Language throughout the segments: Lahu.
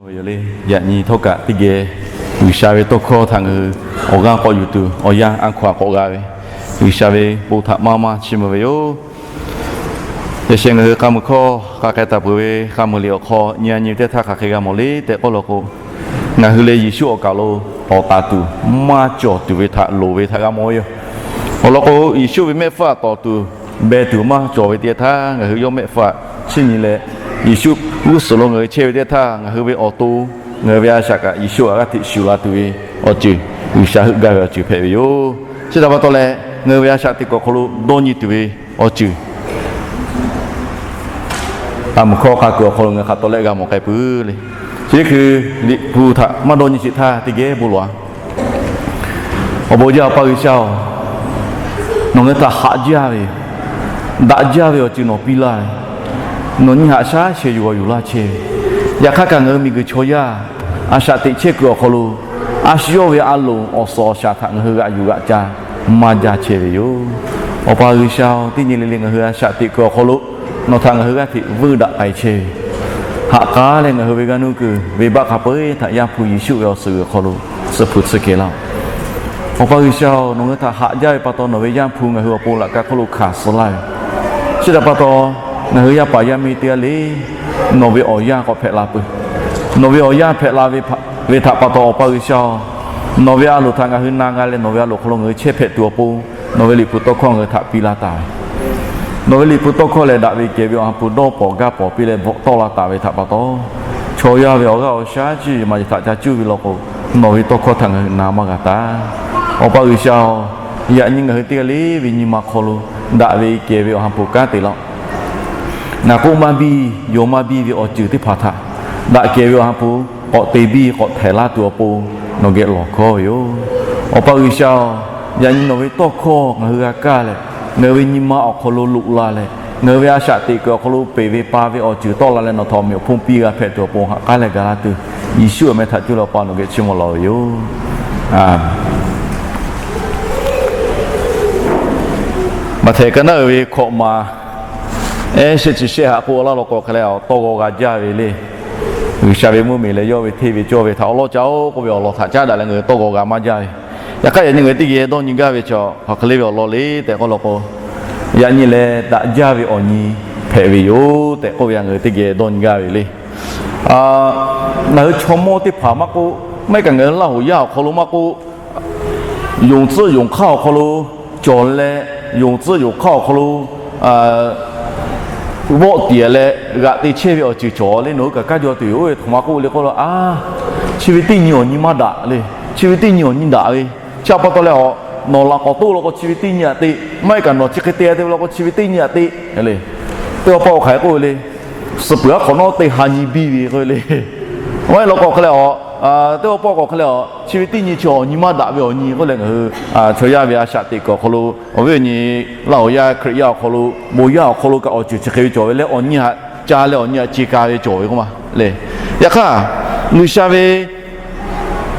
Yoˬ le, yaꞈ nyi htawˇ kaꞈ teˇ geh G'uiˬsha ve tawˇ hkawˇ htaꞈ ngaˬ hui awˬ g'aˇ k'awꞈ yuˬ tuˬ awˬ yanˇ a hkaw-anˬ k'awꞈ g'a ve, G'uiˬsha ve bon htaꞈ maˇ maˇ chiˇ mvuh ve yoˬ. Yaꞈ sheh ngaˬ hui k'a muiˬ hkawˇ k'a k'ai taˍ peuˬ ve k'a muiˬ liꞈ awˬ hk'aw nyi a nyi ve teˇ htaˇ hk'aˬ hk'e g'a mawˬ le tehꞈ k'oˆ law k'o, ngaˬ hui leh Yeˍsuˆ awˬ kaˍ lo awˬ taˍ tuˬ maˇ cawˬ tuˬ ve htaꞈ loˍ ve htaꞈ g'a mawˬ ve yoˬ. Awˬ lawn k'o, Yeˍsuˆ ve mehˆ hpfuhˇ aꞈ tawˍ tuˬ beh tuˬ maˇ cawˬ ve teˇ htaˇ, ngaˬ hui yawˇ mehˆ hpfuhˇ aꞈ chiˇ nyi leh, Yeˍsuˆ g'uˇ suhˍ lo ngaˬ hui chehˇ ve teˇ htaˇ, ngaˬ hui ve awˬ to, ngaˬ hui ve a shaꞈ kaꞈ Yeˍsuˆ aꞈ g'aˇ hteꞈ shuˍ la tuˬ ve awˬ ceuˬ, G'uiˬsha heuˆ gaˇ ve awˬ ceuˬ hpehꞈ ve yoˬ. Chi htaꞈ pa taw leh, ngaˬ hui ve a shaꞈ teꞈ kuiˬ awˬ hk'aw lo dawˇ nyi tuˬ ve awˬ ceuˬ k'a muiˬ hkawˇ k'a kuiˬ awˬ hk'aw lo ngaˬ hui hk'a tawˍ lehˆ g'a mawˬ k'ai peuˬ le. Chi hkui Liꞈ hpu htaꞈ maˇ dawˇ nyi sheˍ htaˇ teˇ geh bon lawˬ-a. Awˬ bon jaˇ Awˬ pa G'uiˬsha-oˬ, nawˬ ngaˬ hui htaꞈ haꞈ jaˇ ve yoˬ. Daꞈ jaˇ ve awˬ ceuˬ nawˬ piˇ laˇ ve, nawˬ nyi haꞈ shaˉ sheh yuˬ g'awˬ yuˬ laˇ chehˇ ve. Yaꞈ hk'aˇ kaꞈ ngaˬ hui miˬguiˬ chaw yaˇ a shaꞈ teꞈ chehˇ kuiˬ awˬ hk'aw lo, a shu yawˇ ve a loˍ awˬ suhˍ awˬ shaˍ htaꞈ ngaˬ hui g'aꞈ yuˬ g'aꞈ ca maˇ jaˇ chehˇ ve yoˬ. Awˬ pa G'uiˬsha-oˬ, teˇ nyi le le ngaˬ hui a shaꞈ teꞈ kuiˬ awˬ hk'aw lo nawˬ htaꞈ ngaˬ hui g'aˇ hteꞈ vuiˇ daꞈ k'ai chehˇ ve, haꞈ k'aˉ leh ngaˬ hui ve g'aˇ nuˇ kuiˬ venˇbaˆ hk'a peu-eˬ htaꞈ Yaˇ hpu Yeˍsuˆ ve awˬ suhˍ g'uiˬ awˬ hk'aw lo suhˍ hpu tsuhˇ kehˬ laˇ-oˆ. Awˬ pa G'uiˬsha-oˬ, nawˬ ngaˬ hui htaꞈ haꞈ jaˇ ve pa taw nawˬ ve Yaˇ hpu ngaˬ hui awˬ pon laꞈ ka hk'oˆ lo hkanˍ suh laˇ ve, chi htaꞈ pa taw ngaˬ hui yaˇ paˍ yaˇ miˇ teˇ g'aˇ le nawˬ ve awˬ yanˇ k'awꞈ hpehꞈ la peuˬ. Nawˬ ve awˬ yanˇ hpehꞈ la ve htaꞈ pa taw Awˬ pa G'uiˬsha-oˬ, nawˬ ve a loˍ htaꞈ ngaˬ hui na g'a leh nawˬ ve a loˍ hk'aw lo ngaˬ hui chehˇ hpehꞈ tuˬ awˬ pon nawˬ ve Liꞈ hpu tawˇ hkawˇ ngaˬ hui htaꞈ piˇ laˇ taˍ ve, nawˬ ve Liꞈ hpu tawˇ hkawˇ lehˬ daꞈ ve kehˬ ve awˬ ha hpu dawˇ pawˍ gaˇ pawˍ piˇ leh bvuhꞈ tawˆ la taˍ ve htaꞈ pa taw, chaw yaˇ ve awˬ g'aˇ awˬ shaˉ chi maˬ yaˬ htaꞈ ca cuˇ ve law k'o, nawˬ ve tawˇ hkawˇ htaꞈ ngaˬ hui na maˇ g'a taˍ. Awˬ pa G'uiˬsha-oˬ, yaꞈ nyi ngaˬ hui teˇ g'aˇ le ve nyi ma hk'aw lo daꞈ ve kehˬ ve awˬ ha hpu kanˉ te laˇ-oˆ. Ngaˬ k'oˆ maˇ biˇ, yaw maˇ biˇ ve awˬ ceuˬ teˇ hpaˍ htaꞈ daꞈ kehˬ ve awˬ ha hpu k'awꞈ te biˇ k'awꞈ htehˍ laˇ tuˬ awˬ pon nawˬ geh lawˬ hkawˇ ve yoˬ. Awˬ pa G'uiˬsha-oˬ, yaꞈ nyi nawˬ ve tawˇ hkawˇ ngaˬ hui g'a kaˇ leh, ngaˬ hui ve nyi ma awˬ hk'aw lo loꞈ la leh, ngaˬ hui ve a shaꞈ teꞈ kuiˬ awˬ hk'aw lo peˬ ve pa ve awˬ ceuˬ tawˆ la leh nawˬ htaꞈ awˬ meꞈ awˬ hponˇ piˇ g'a hpehꞈ tuˬ awˬ pon haꞈ k'aˉ leh ga laˇ tuˬ, Yeˍsuˆ awˬ meh htaꞈ cuˇ leh Awˬ pa nawˬ geh chiˇ mvuh lawˬ ve yoˬ. Maꞈhtehˍ ka naˉ uiˍ ve hkawꞈ ma, ehˉ shehˆ chi shehˆ haꞈ k'oˆ laˇ law k'o hk'e leh, tawˇ g'aw g'a jaˇ ve le. G'uiˬsha ve mvuhˇmiˬ leh yawˇ ve hteˇ ve cawˇ ve htaꞈ awˬ lawn caˇ-oˆ k'oˆ ve awˬ lawn htaꞈ caˉ daꞈ leh ngaˬ hui tawˇ g'aw g'a maˇ jaˇ ve. Yaꞈ hk'aˇ yaꞈ nyi ngaˬ hui teˇ geh dawˇ nyi gaˇ ve chaw hk'aˬ hk'e le ve awˬ lawn le tehꞈ k'oˆ law k'o, yaꞈ nyi leh daꞈ jaˇ ve awˬ nyi hpehꞈ ve yoˬ tehꞈ k'oˆ ve ngaˬ hui teˇ geh dawˇ nyi gaˇ ve le. Ngaˬ hui chaw mawˇ teˇ hpaˍ maˇ k'oˆ, maˇ heˆ kaꞈ ngaˬ hui Laˇ hoꞈ yaˇ awˬ hk'aw lo maˇ k'oˆ, yonˍ tcuhˆ yonˍ hk'aˇ awˬ hk'aw lo cawˬ leh, yonˍ tcuhˆ yonˍ hk'aˇ awˬ hk'aw lo vawˆ tiˍ leh g'aꞈ te chehˇ ve awˬ ceuˬ cawˬ le. Nawˬ hui kaꞈ kanˉ jaw tuˬ yoˬ. Oˇ ve htoꞈ ma k'oˆ le k'oˆ la, a, chi ve teˇ nyi awˬ nyi maˇ daꞈ le. Chi ve teˇ nyi awˬ nyi daꞈ ve, chi htaꞈ pa taw leh a, nawˬ laꞈ k'awꞈ toˆ law k'o chi ve teˇ nyi aꞈ te, maˇ heˆ kaꞈ nawˬ chi hk'e te te ve law k'o chi ve teˇ nyi aꞈ te le. Teˇ g'aˇ pawˆ hk'aˬ hk'e k'oˆ ve le, suhˍ peuˬ aˉ hk'awꞈ nawˉ teˇ ha nyi biˇ ve k'oˆ ve le. Maˇ heˆ law k'o hk'e leh a, teˇ g'aˇ pawˆ k'awꞈ hk'e leh a, chi ve teˇ nyi chi awˬ nyi maˇ daꞈ ve awˬ nyi k'oˆ leh ngaˬ hui chaw yaˇ ve a shaꞈ teꞈ kuiˬ awˬ hk'aw lo, awˬ viˉ awˬ nyi Laˇ hoꞈ yaˇ Hkriꞈ yaˇ awˬ hk'aw lo, bon yaˇ awˬ hk'aw lo kaꞈ awˬ ceuˬ chi hk'e ve cawˬ ve leh awˬ nyi haꞈ ca leh awˬ nyi haꞈ ce ka ve cawˬ ve k'oˆ ma le. Yaꞈ hk'aˇ, G'uiˬsha ve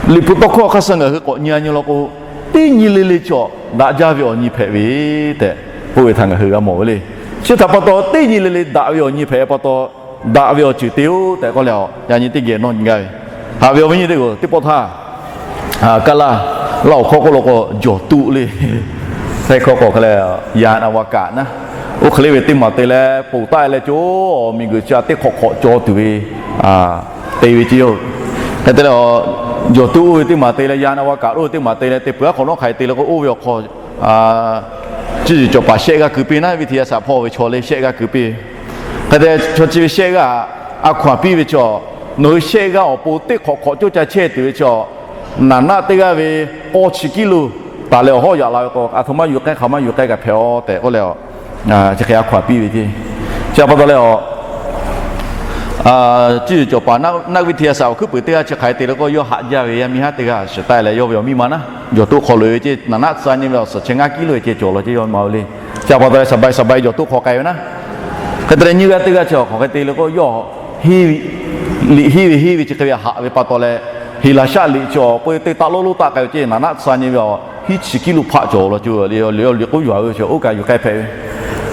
Liꞈ hpu tawˇ hkawˇ hk'aˇ suh ngaˬ hui k'awꞈ nyi a nyi law k'o, teˇ nyi le le cawˬ daꞈ jaˇ ve awˬ nyi hpehꞈ ve tehꞈ k'oˆ ve htaꞈ ngaˬ hui g'a mawˬ ve le. Chi htaꞈ pa taw teˇ nyi le le daꞈ ve awˬ nyi hpehꞈ pa taw, daꞈ ve awˬ ceuˬ te-oˬ tehꞈ k'oˆ leh a, yaꞈ nyi teˇ geh nawˇ nyi gaˇ ve, haꞈ ve awˬ viˉ nyi teˇ g'aˇ teˇ pawˆ htaˇ, kaˇ laˇ, Laˇ hoꞈ hkawˇ k'oˆ law k'o jawˬ tuˆ le. Hk'e hkawˇ k'o hk'e leh, yaꞈ na va kaꞈ naˉ, oˇ hk'e le ve teˇ maˬ te leh ponˬ taˆ leh co, awˬ miˬguiˬ chi a teˇ hk'awꞈ hk'awꞈ caw tuˬ ve te ve ce yoˬ. Hk'e te leh, jawˬ tuˆ oˇ ve teˇ maˬ te leh yaꞈ na va kaꞈ oˇ ve teˇ maˬ te leh te peuˬ aˉ hk'awꞈ nawˉ hk'aˬ hk'e te le k'o, oˇ ve awˬ hk'aw cuˇ yiˍ cawˬ paˍ shehˆ g'aˇ keu piˇ naˉ, viˇ hti a shaꞈ hpawˇ ve chaw le shehˆ g'aˇ keu piˇ. Hk'e te chaw chi ve shehˆ g'aˇ a hkaw-anˬ piˇ ve chaw, nawˬ hui shehˆ g'aˇ awˬ pon teˇ hk'awꞈ hk'awꞈ coˇ ca chehˇ tuˬ ve chaw, naˍ naˆ teˇ g'aˇ ve k'awˇ chi kiˉ lo taˍ leh awˬ hawˉ yaꞈ la ve k'o, a htoꞈ ma yuˬ k'ai hk'aˬ ma yuˬ k'ai kaꞈ hpehꞈ-aw tehꞈ k'oˆ leh, chi hk'e a hkaw-anˬ piˇ ve ce. Chi htaꞈ pa taw leh a, cuˇ yiˍ cawˬ paˍ naˆ viˇ hti a shaꞈ awˬ hkuiˉ puiˍ teˇ g'aˇ chi hk'aˬ hk'e te le k'o, yawˇ haꞈ jaˇ ve yaˇ miˇ haˉ teˇ g'aˇ shiˍ taˆ leh yawˇ ve awˬ miˇ ma naˉ jawˬ tuˆ hk'aw loꞈ-e ve ce. Naˍ naˆ tcuh nyi ve awˬ suhˍ chi ngaˇ kiˉ lo ve ce cawˬ law ce yawˇ ma ve le. Chi htaꞈ pa taw leh saˍ bai saˍ bai jawˬ tuˆ hk'aw k'ai ve naˉ. Hk'e te leh nyiˇ g'aˇ teˇ g'aˇ chi awˬ hk'aˬ hk'e te le k'o, yawˇ liꞈ henˇ ve henˇ ve chi hk'e ve haꞈ ve pa taw leh, Heˍlaˍsaˆ liꞈ chi awˬ pon teˇ taˆ lonˉ lonˉ taˆ k'ai ve ce. Naˍ naˆ tcuh nyi ve awˬ hiˉ chi kiˉ lo hpaˆ cawˬ law ce. Liꞈ k'oˆ yuˬ-a ve chi oˇ kaꞈ yuˬ k'ai hpehꞈ ve.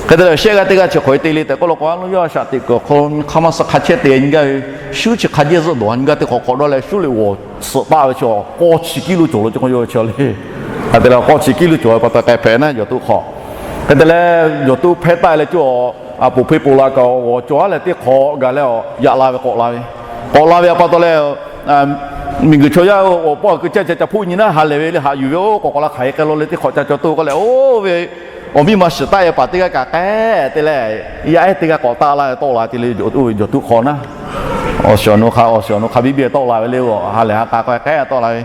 Hk'e te leh shehˆ g'aˇ teˇ g'aˇ chi hk'awꞈ e te le tehꞈ k'oˆ law k'o, a loˉ yaˇ shaꞈ teꞈ kuiˬ awˬ hk'aw lo hk'aˇ maˇ suh hk'a chehˇ te nyi gaˇ ve, shu chi hk'a jehˇ zuhˆ dawˬ nyi gaˇ teˇ hk'awꞈ hk'awꞈ dawˇ leh shuˉ liꞈ g'awˬ suhˍ taˆ ve chaw k'awˇ chi kiˇ lo cawˬ lo chi k'oˆ ve chaw le. Hk'e te leh k'awˇ chi kiˇ lo cawˬ ve pa taw k'ai hpehꞈ naˉ jawˬ tuˉ hk'awꞈ. Hk'e te leh jawˬ tuˉ hpehˇ taˆ leh cawˬ, a poˬ hpeˇ poˬ la kaꞈ g'awˬ cawˬ a leh teˇ hk'awꞈ gaˬ leh a yaꞈ la ve k'awꞈ la ve, k'awꞈ la ve a pa taw leh, miˬguiˬ chaw yaˇ awˬ pawˆ a keu caˇ ca ca hpoˆ nyi naˉ ha lehˬ ve le haꞈ yuˬ ve oˇ k'awꞈ k'awꞈ la hk'aˬ hk'e k'ai law leh teˇ hk'awꞈ ca caw toˇ k'oˆ leh oˇ ve awˬ miˇ ma shiˍ taˆ e paˍ teˇ g'aˇ kaꞈ k'ehˉ te leh, yaˇ ehˉ teˇ g'aˇ k'awꞈ taˆ la ve tawˆ la te le, oˇ ve jawˬ tuˉ hk'awꞈ naˉ, awˬ shiˍ awˬ nu hk'a, awˬ shiˍ awˬ nu hk'a biˇ biˇ tawˆ la ve le, a ha lehˬ ha k'a k'ehˉ tawˆ la ve,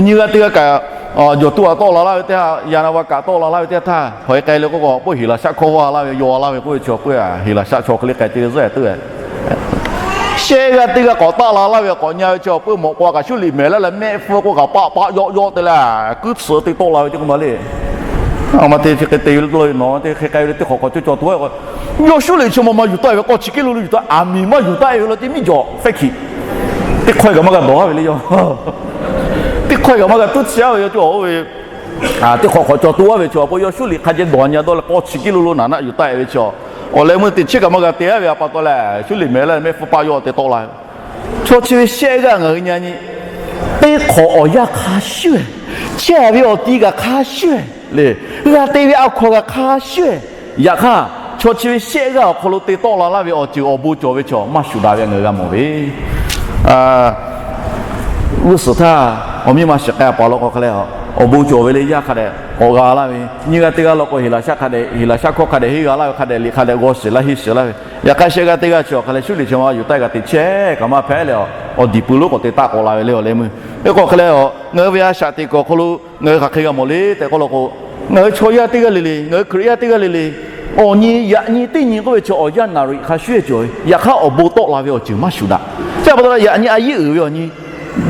nyiˇ g'aˇ teˇ g'aˇ kaꞈ, jawˬ tuˉ a tawˆ la laˇ ve teˇ ha, yaꞈ na va kaꞈ tawˆ la laˇ ve teˇ ha htaˇ hk'aˬ hk'e k'ai le k'oˆ k'o, peuˬ Heˍlaˍsaˆ hkawˇ vaˇ laˇ ve yaw laˇ ve k'oˆ ve chaw, peuˬ Heˍlaˍsaˆ chaw hk'e le k'ai te le zuhˆ tuˬ shehˆ g'aˇ teˇ g'aˇ k'awꞈ taˆ la laˇ ve k'awꞈ nyi ve chaw peuˬ mawꞈ k'aw kaꞈ shuˉ liꞈ mehˍ laˇ leh mehˆ hpfuhˇ k'oˆ kaꞈ paˆ paˆ yawˆ yawˆ te leh kuiˉ tsuhꞈ te tawˆ la ve teˇ k'oˆ ma le. A ma te chi hk'e te ve le, nawˬ te hk'e k'ai ve le teˇ hk'awꞈ hk'awꞈ cawˇ cawˬ tuˬ a k'o, yawˇ shuˉ liꞈ chi ma ma yuˬ taˆ ve k'awˇ chi kiˇ lo lo yuˬ taˆ, aˬ miˍ maˇ yuˬ taˆ e ve la teˇ miˇ jawˬ fehˇ hkiꞈ teˇ hkawˇ e kaꞈ maˇ g'a dawˬ a ve le yaˇ. Teˇ hkawˇ e kaꞈ maˇ g'a tuˉ chi a ve yaˇ cawˬ oˇ ve teˇ hk'awꞈ hk'awꞈ cawˬ tuˬ a ve chaw a k'o, yawˇ shuˉ liꞈ hk'a jehˇ dawˬ nyi a dawˇ leh k'awˇ chi kiˇ lo lo naˍ naˆ yuˬ taˆ e ve chaw, awˬ leh meuˇ teˇ chiˉ kaꞈ maˇ g'a te a ve a pa taw leh shuˉ liꞈ mehˍ laˇ mehˆ hpfuhˇ paˆ yawˆ te tawˆ la ve. Chaw chi ve shehˆ g'aˇ ngaˬ hui nyi nyi, teˇ hk'awꞈ awˬ yanˇ hk'a shuˉ e, chehˇ a ve awˬ ti kaꞈ hk'a shuˉ e le, g'a te ve a hkaw kaꞈ hk'a shuˉ e. Yaꞈ hk'aˇ, chaw chi ve shehˆ g'aˇ awˬ hk'aw lo te tawˆ la laˇ ve awˬ ceuˬ awˬ bon cawˬ ve chaw maˇ shuˍ daꞈ ve ngaˬ hui g'a mawˬ ve. G'uˇ suhˍ htaˇ awˬ miˇ ma shiˍ k'ai a paˍ law k'o hk'a leh, awˬ bon cawˬ ve le yaˇ hk'a dehꞈ k'awꞈ g'a laˇ ve, nyiˇ g'aˇ teˇ g'aˇ law k'o Heˍlaˍsaˆ hk'a dehꞈ, Heˍlaˍsaˆ hkawˇ hk'a dehꞈ henˇ g'a laˇ ve hk'a dehꞈ liꞈ hk'a dehꞈ g'aw shiˍ laˇ henˇ shiˍ laˇ ve, yaꞈ hk'aˇ shehˆ g'aˇ teˇ g'aˇ chi awˬ hk'a leh shuˉ liꞈ chi ma yuˬ taˆ e kaꞈ teꞈ chehˇ kaꞈ maˇ hpehꞈ leh, awˬ diˬ pui lonˉ k'awꞈ te taˆ k'awꞈ la ve le awˬ leh meuˇ. Hk'e k'o hk'a leh, ngaˬ hui ve a shaꞈ teꞈ kuiˬ awˬ hk'aw lo ngaˬ hui hk'aˬ hk'e g'a mawˬ le tehꞈ k'oˆ law k'o, ngaˬ hui chaw yaˇ teˇ g'aˇ le le, ngaˬ hui Hkriꞈ yaˇ teˇ g'aˇ le le, awˬ nyi yaꞈ nyi teˇ nyi k'oˆ ve chaw awˬ yanˇ naˍriˍ hk'a shuˉ e cawˬ ve, yaꞈ hk'aˇ awˬ bon tawˆ la ve awˬ ceuˬ maˇ shuˍ daꞈ. Chi a pa taw yaꞈ nyi a yiˉ uiˍ ve awˬ nyi,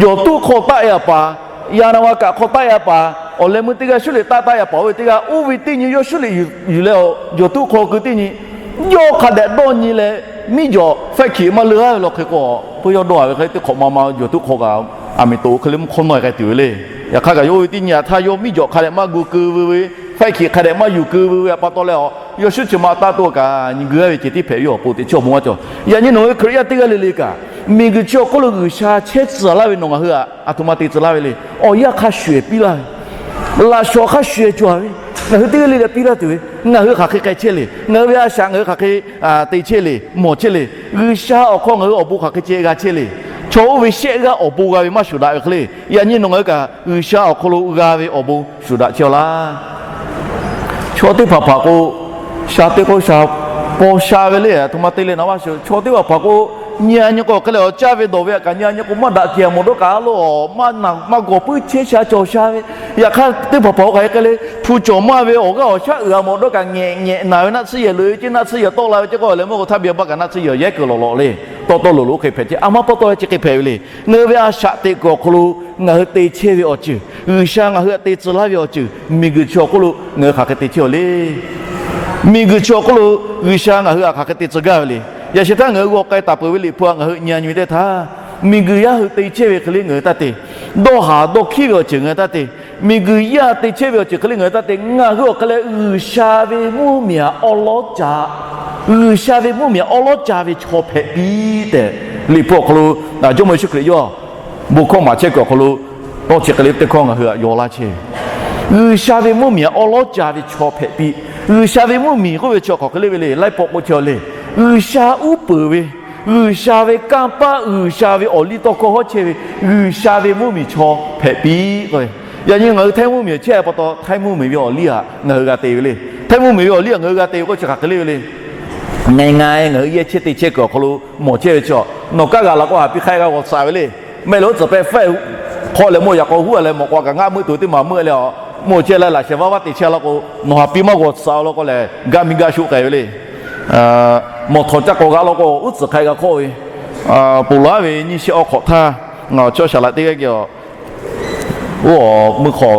jawˬ tuˉ hk'aw taˆ e a paˍ, yaꞈ na va kaꞈ hk'aw taˆ e a paˍ, awˬ leh meuˇ teˇ g'aˇ shuˉ liꞈ taˆ taˆ e a paˍ oˇ ve teˇ g'aˇ, oˇ ve teˇ nyi yawˇ shuˉ liꞈ yuˬ leh jawˬ tuˉ hk'aw keu teˇ nyi, yawˇ hk'a dehꞈ dawˇ nyi leh, miˇ jawˬ fehˇ hkiꞈ maˇ leuˉ a ve law hk'e k'o, peuˬ yawˇ dawˇ a ve hk'e teˇ hk'awꞈ ma ma jawˬ tuˉ hk'aw kaꞈ aˬ miˍ toꞈ hk'e le mvuhˇ hk'awˇ nawˇ e k'ai tuˬ ve le. Yaꞈ hk'aˇ kaꞈ yawˇ oˇ ve teˇ nyi a htaˇ yawˇ miˇ jawˬ hk'a dehꞈ maˇ gu keu ve ve, fehˇ hkiꞈ hk'a dehꞈ maˇ yuˬ keu ve ve a pa taw leh, yawˇ shuˉ chi ma taˆ toˆ kaꞈ nyi geu a ve ceh tiˉ hpehꞈ ve awˬ pon teꞈ chiˇ awˬ bon maˇ cawˬ. Yaꞈ nyi nawˬ hui Hkriꞈ yaˇ teˇ g'aˇ le le kaꞈ, miˬguiˬ chi awˬ hk'oˆ lo G'uiˬsha chehˇ tcuh laˇ ve nawˬ ngaˬ hui a aˬ htoꞈ ma te tcuh laˇ ve le. Awˬ yanˇ hk'a shuˍ e piˇ laˇ ve, laꞈ shawnˍ hk'a shuˍ e cawˬ ve, ngaˬ hui teˇ g'aˇ le le piˇ laˇ tuˬ ve, ngaˬ hui hk'aˬ hk'e k'ai chehˇ le, ngaˬ hui ve a shaꞈ ngaˬ hui hk'aˬ hk'e te chehˇ le, mawˬ chehˇ le, G'uiˬsha awˬ hk'aw ngaˬ hui awˬ bon hk'aˬ hk'e ceh g'a chehˇ le. Chaw oˇ ve shehˆ g'aˇ awˬ bon g'a ve maˇ shuˍ daꞈ ve hk'e le, yaꞈ nyi nawˬ ngaˬ hui kaꞈ G'uiˬsha awˬ hk'aw lo g'a ve awˬ bon shuˍ daꞈ chehˇ aw laˇ. Chaw teˇ hpaˍ hpaˍ k'o, sha teˇ k'o sha paw sha ve le, aˬ htoꞈ ma te le naˍ vaˇ shuˍ. Chaw teˇ hpaˍ hpaˍ k'o, nyi a nyi k'o hk'e leh awˬ caˇ ve dawˬ ve a kaꞈ nyi a nyi k'o maˇ daꞈ kehˬ mawˬ dawˇ kaꞈ a lo, maˇ gawˬ puiˉ chehˇ sha cawˬ sha ve. Yaꞈ hk'aˇ teˇ hpaˍ hpaˍ k'o hk'aˬ hk'e k'ai le, hpu cawˬ maˇ ve awˬ g'aˇ awˬ shaˉ uiˍ a mawˬ dawˇ kaꞈ ngehꞈ ngehꞈ naˬ ve naˆ tsuhˇ yehˬ loꞈ e ceˇ, naˆ tsuhˇ yehˬ tawˆ la ve ceˇ k'o leh mawˇ k'o htaˇ biˇ a baˆ kaꞈ naˆ tsuhˇ yehˬ yehˉ keu lawꞈ lawꞈ le. Tawˆ tawˆ loꞈ loꞈ hk'e hpehꞈ chehˇ, a maˇ pawˆ tawˆ ve chi hk'e hpehꞈ ve le. Ngaˬ hui ve a shaꞈ teꞈ kuiˬ awˬ hk'aw lo ngaˬ hui te chehˇ ve awˬ ceuˬ, G'uiˬsha ngaˬ hui htaꞈ te tcuh laˇ ve awˬ ceuˬ, miˬguiˬ chi awˬ hk'oˆ lo ngaˬ hui hk'aˬ hk'e te chehˇ aw le. Miˬguiˬ chi awˬ hk'oˆ lo G'uiˬsha ngaˬ hui htaꞈ hk'aˬ hk'e te tcuh gaˇ ve le. Yaꞈ sheh htaˇ ngaˬ hui g'aw k'ai taˍ peuˬ ve liꞈ hpu htaꞈ ngaˬ hui nyi a nyi ve teˇ htaˇ, miˬguiˬ yaˇ hui te chehˇ ve hk'e le ngaˬ hui taˇ te. Dawˇ haˍ dawˇ hkiˉ ve awˬ ceuˬ ngaˬ hui taˇ te. Miˬguiˬ yaˇ te chehˇ ve awˬ ceuˬ hk'e le ngaˬ hui taˇ te. Ngaˬ hui awˬ hk'e leh G'uiˬsha ve mvuhˇmiˬ awˉ lawˉ ca, G'uiˬsha ve mvuhˇmiˬ awˉ lawˉ ca ve chaw hpehꞈ piˇ tehꞈ, liꞈ hpu awˬ hk'aw lo Jawˇmawˇ Yeˍsuˆ Hkriꞈ yawˇ bon hkawˇ maˍ chehˇ kuiˬ awˬ hk'aw lo tawˇ chi hk'e le teˇ hkawˇ ngaˬ hui htaꞈ yaw laˇ chehˇ ve. G'uiˬsha ve mvuhˇmiˬ awˉ lawˉ ca ve chaw hpehꞈ piˇ. G'uiˬsha ve mvuhˇmiˬ k'oˆ ve chi hk'aˬ hk'e le ve le, laiˉ pawˆ k'oˆ chehˇ aw le. G'uiˬsha uˉ peunˍ ve, G'uiˬsha ve kanˇ paˆ, G'uiˬsha ve awˬ liˇ tawˇ hkawˇ hawˉ chehˇ ve, G'uiˬsha ve mvuhˇmiˬ chaw hpehꞈ piˇ k'o ve. Yaꞈ nyi ngaˬ hui htaiˇ mvuhˇmiˬ chehˇ pa taw, htaiˇ mvuhˇmiˬ ve awˬ liˇ htaꞈ ngaˬ hui g'a te ve le. Htaiˇ mvuhˇmiˬ ve awˬ liˇ htaꞈ ngaˬ hui g'a te ve k'o chi hk'aˬ hk'e le ve le. Ngaˬ hui ngaˬ hui yehˇ chehˇ te chehˇ kuiˬ awˬ hk'aw lo mawˬ chehˇ ve chi, nawˬ kaˇ g'aꞈ laꞈ k'o haˍ piˇ hk'aˆ g'a g'awˬ tcuh ve le. Mehˆ lo uˉ tcuhˍ pehˇ faiˇ hk'aw leh mawˇ yaꞈ k'aw huˉ leh mawꞈ k'aw kaꞈ ngaˆ meuˆ tuˬ teˇ maˬ meuˆ leh a, mawˬ chehˇ leh laꞈ shehˍ vaˇ vaˇ te chehˇ law k'o, nawˬ haˍ piˇ maˇ g'awˬ tcuh law k'o leh gaˇ miˇ gaˇ shoˆ k'ai ve le. Mawˬ htawˍ ca k'awꞈ g'aꞈ law k'o uˉ tcuhˍ hk'aˆ g'a hk'awˆ ve, ponˬ laˬ ve nyiˇ shehˆ awˬ hk'awꞈ htaˇ, chaw shaˍ laꞈ teˇ g'aˇ geh a, oˇ awˬ meuˇ hk'aw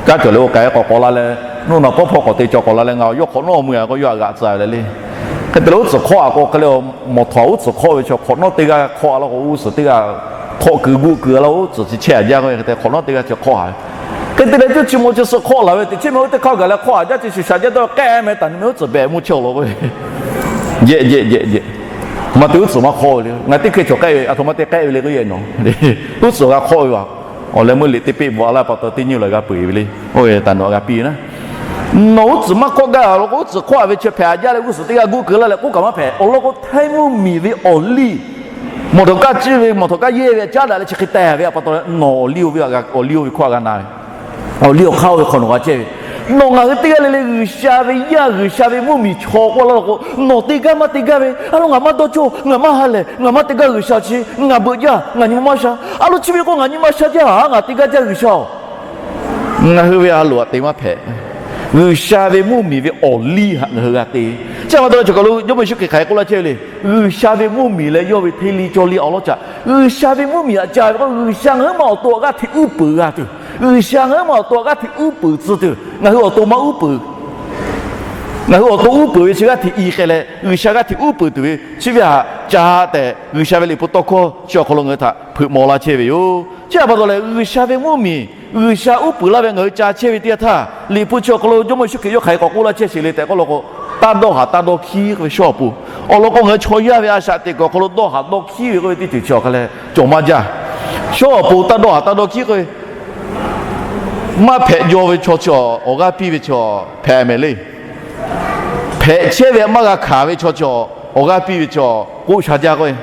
kaˇ cawˬ leh oˇ k'ai k'awꞈ k'awꞈ la leh, nuˇ naˬ pawˉ hpawˇ k'awꞈ te cawˬ k'awꞈ la leh ngaˬ yawˇ hk'awꞈ nawˉ mui a k'o yawˇ htaꞈ g'aꞈ tcuh ve le le. Hk'e te leh uˉ tcuhˍ hk'awˆ a k'o hk'e le, mawˬ htawˍ uˉ tcuhˍ hk'awˆ ve chaw hk'awꞈ nawˉ teˇ g'aˇ hk'awˆ a law k'o uˉ suhˍ teˇ g'aˇ hk'awˆ kuiˬ guˆ kuiˬ a laˇ uˉ tcuhˍ chi chehˇ a jaˇ k'o hk'e te hk'awꞈ nawˉ teˇ g'aˇ chi hk'awˆ a ve. Hk'e te leh, teˇ chi maw chi suh hk'awˆ laˬ ve teꞈ chehˇ meh, oˇ teˇ hk'aˇ gaˬ leh hk'awˆ haˍ jaˇ ce, shuˍ shaˍ jaˇ dawˇ k'ehˆ meh taˍ nu meh, uˉ tcuhˍ behꞈ mvuhˇ chehˇ awˬ lawn k'o, jehˬ jehˬ jehˬ jehˬ, maˇ te uˉ tcuhˍ maˇ hk'awˆ ve le. Ngaˬ teˇ hkeh chaw k'ehˆ ve, aˬ htoꞈ ma te k'ehˆ ve le k'o, yehˬ nawˬ uˉ tcuhˍ g'a hk'awˆ ve vaˬ. Awˬ leh meuˇ liꞈ teˇ peˆ bvuhꞈ laˇ pa taw teˇ nyi laˬ g'a peu eˬ ve le. Oˇ ve taˍ nawˬ g'a piˇ ve naˉ, nawˬ uˉ tcuhˍ maˇ hk'awˆ gaˇ law k'o, uˉ tcuhˍ hk'awˆ ve chi hpehꞈ jaˇ leh g'uˇ suhˍ teˇ g'aˇ guˆ keu laˇ leh k'oˆ kaꞈ maˇ hpehꞈ. Awˬ lawn k'o, hteˇ mvuhˇ miˬ ve awˬ liˇ, mawˬ htaꞈ kaˇ ciˇ ve, mawˬ htaꞈ kaˇ yehˇ ve caˉ daꞈ leh chi hk'e teh ve a pa taw leh, nawˬ awˬ liˇ oˇ ve, awˬ liˇ oˇ ve hkawˇ a g'a na ve, awˬ liˇ awˬ hk'aˇ oˇ ve hk'aw nawˬ g'a chehˇ ve. Nawˬ ngaˬ hui teˇ g'aˇ le le G'uiˬsha ve yaˇ, G'uiˬsha ve mvuhˇ miˬ chaw k'oˆ laˇ law k'o, nawˬ te gaˇ maˇ te gaˇ ve, a lo ngaˬ maˇ dawˇ cawˇ, ngaˬ maˇ ha lehˬ, ngaˬ maˇ te gaˇ G'uiˬsha chi, ngaˬ beuꞈ jaˇ, ngaˬ nyi ma maˇ sha. A lo chi ve k'o, ngaˬ nyi ma sha jaˇ, ngaˬ te gaˇ jaˇ G'uiˬsha-oˬ. Ngaˬ hui ve a loˍ aꞈ te maˇ hpehꞈ. G'uiˬsha ve mvuhˇ miˬ ve awˬ liˇ htaꞈ ngaˬ hui g'a te. Chi pa taw leh, chaw kaˬ lo Jawˇmawˇ Yeˍsuˆ Hkriꞈ hk'aˬ hk'e k'oˆ laˇ chehˇ ve le. G'uiˬsha ve mvuhˇ miˬ leh yawˇ ve hteˇ liˇ cawˇ liˇ awˬ lawn caꞈ, G'uiˬsha ve mvuhˇ miˬ htaꞈ ca ve k'o, G'uiˬsha ngaˬ hui ma awˬ to awˬ g'aˇ hteꞈ uˉ peunˍ g'a tuˬ, G'uiˬsha ngaˬ hui ma awˬ to awˬ g'aˇ hteꞈ uˉ peunˍ tcuh tuˬ, ngaˬ hui awˬ to maˇ uˉ peunˍ. Ngaˬ hui awˬ to uˉ peunˍ ve chi g'aˇ hteꞈ i k'ai leh, G'uiˬsha g'aˇ hteꞈ uˉ peunˍ tuˬ ve chi ve htaꞈ ca tehꞈ, G'uiˬsha ve liꞈ hpu tawˇ hkawˇ chi awˬ hk'aw lo ngaˬ hui htaꞈ hpeuꞈ maw laˇ chehˇ ve yoˬ. Chi pa taw leh, G'uiˬsha ve mvuhˇ miˬ, G'uiˬsha uˉ peunˍ laˇ ve ngaˬ hui ca chehˇ ve teˇ yanˇ htaˇ, liꞈ hpu chi awˬ hk'aw lo Jawˇmawˇ Yeˍsuˆ Hkriꞈ yawˇ hk'aˬ hk'e k'awꞈ k'oˆ laˇ chehˇ sheˍ le tehꞈ k'oˆ law k'o, taˇ dawˇ haˍ taˇ dawˇ hkiˉ k'oˆ ve shawˉ awˬ pon, awˬ lawn k'o, ngaˬ hui chaw yaˇ ve a shaꞈ teꞈ kuiˬ awˬ hk'aw lo dawˇ haˍ dawˇ hkiˉ ve k'oˆ ve teˇ ceuˬ chi awˬ hk'a leh cawˬ maˇ jaˇ. Shawˉ awˬ pon taˇ dawˇ haˍ taˇ dawˇ hkiˉ k'oˆ ve maˇ hpehꞈ jaw ve chaw chi awˬ g'aˇ piˇ ve chaw hpehꞈ mehˍ le. Hpehꞈ chehˇ ve maˇ g'a hkanˍ ve chaw chi awˬ g'aˇ piˇ ve chaw k'oˆ sha jaˇ k'oˆ ve.